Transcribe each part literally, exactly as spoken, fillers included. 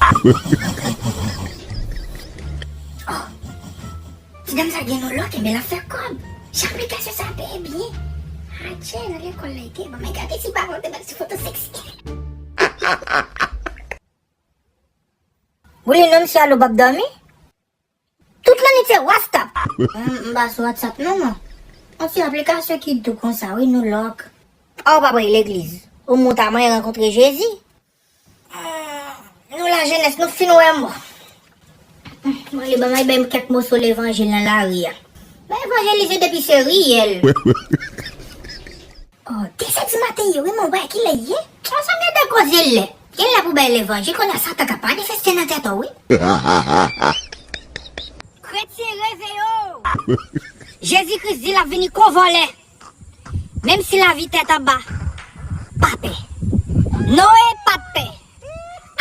Oh, ti dam sa gen yon lòk, enben l ap fè kòb. Jan aplikasyon sa peye byen. Adje, nan lekòl la, li te bon. Men gade si paran w te met sou foto seksi. Boulin, non, misye alo p ap dòmi. Tout lannuit se WhatsApp. M, m pa sou WhatsApp non, mwen. Yon ti aplikasyon ki dou konsa, wi, nou lòk. A, ou pa prale legliz. Ou moute a mwen rankontre Jezi. Nou lajenès, nou fin wè mò. Mwen li ban m bay kèk moso levanjil nan lari a. M evanjelize depi se riyèl. Oh, de sè di maten ye, wi, men w pa wè kilè l ye? Sa, sa gen de koze lè. Gen lè pou bay levanjil, kounye a Satan ka manifeste nan tèt ou, wi. Kretyen, reveye w! Jezi Kris di l ap vini kon vòlè. Menm si lavi tèt anba, pa pè. Noye pa t pè.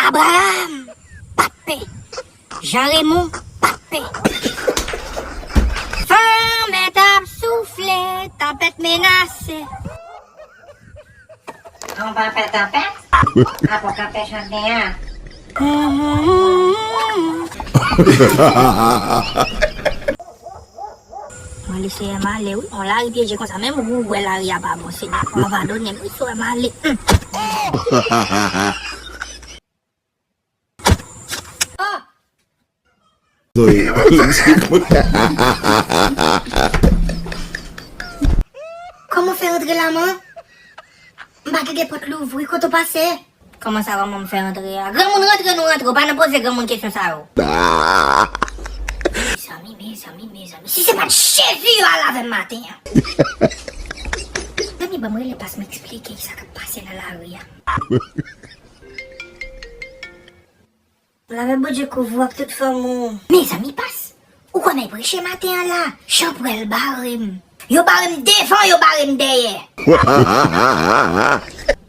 Abraram pa t pè. Jan Remon pa t pè. Van mèt ap soufle, tanpèt menase. An pa pè tanpèt? Apre kanpe chante a. Mwen li Seyè m ale wi. On lari pyeje konsa, menm ou wè lari a pa bon, Seyè. Ou a padone m wi, Seyè m ale. Hum. Oh! Zoe. Kòman w fè rantre la, man? M pa tande pòt louvri, kote w pase? Kòman sa, kòman m fè rantre a? Granmoun rantre, nou rantre, w pa nan poze granmoun kesyon sa yo. Ah. Mezanmi, mezanmi, mezanmi, si se pa t Jezi yo al avè m maten an. Mezanmi, ban m rele Pas m eksplike sa k ap pase nan lari a. Lavè Bondye kouvri w ak tout fanmi w. Mezanmi, Pas, ou konnen preche maten an la, chanpwèl bare m. Yo bare m devan, yo bare m dèyè.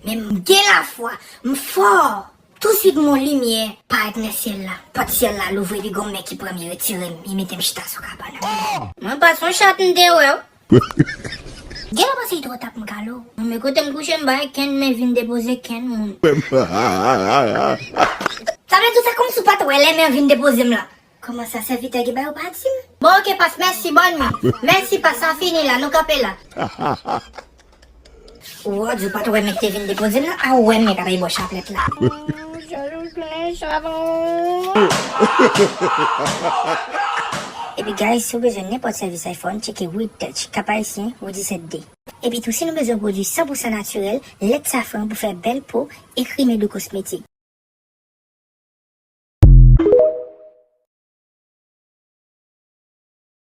Men m gen lafwa, m fò. Touswit m wè yon limyè parèt nan syèl la. Pòt syèl la louvri, epi gon men ki pran m, li retire m, li mete m chita sou kabann nan. Mwen pa se yon chat m te wè w. Gen lè w panse li twò ta pou m kale w. Non, men kote m kouche, m pa gen kenn men vin depoze kenn moun. Sa vle di w fè kòmsi w pa t wè lè men an vin depoze m la. Kòman sa, sèvitè ki ba yo pa di m? Bon, oke, Pas, mèsi, bòn nwi. Mèsi, Pas, sa fini la, nou kanpe la. Ou di w pa t wè men ki te vin depoze m nan, a ou wè men k ap bay bò chaplèt la. Epi, guys, si w bezwen nenpòt sèvis iPhone, tcheke Weed Touch, Cap Haïtien, Rue disèt D. Epi tou, si nou bezwen pwodui san pou san natirèl, lèt safran pou fè bèl po, ekri Medou Cosmétique.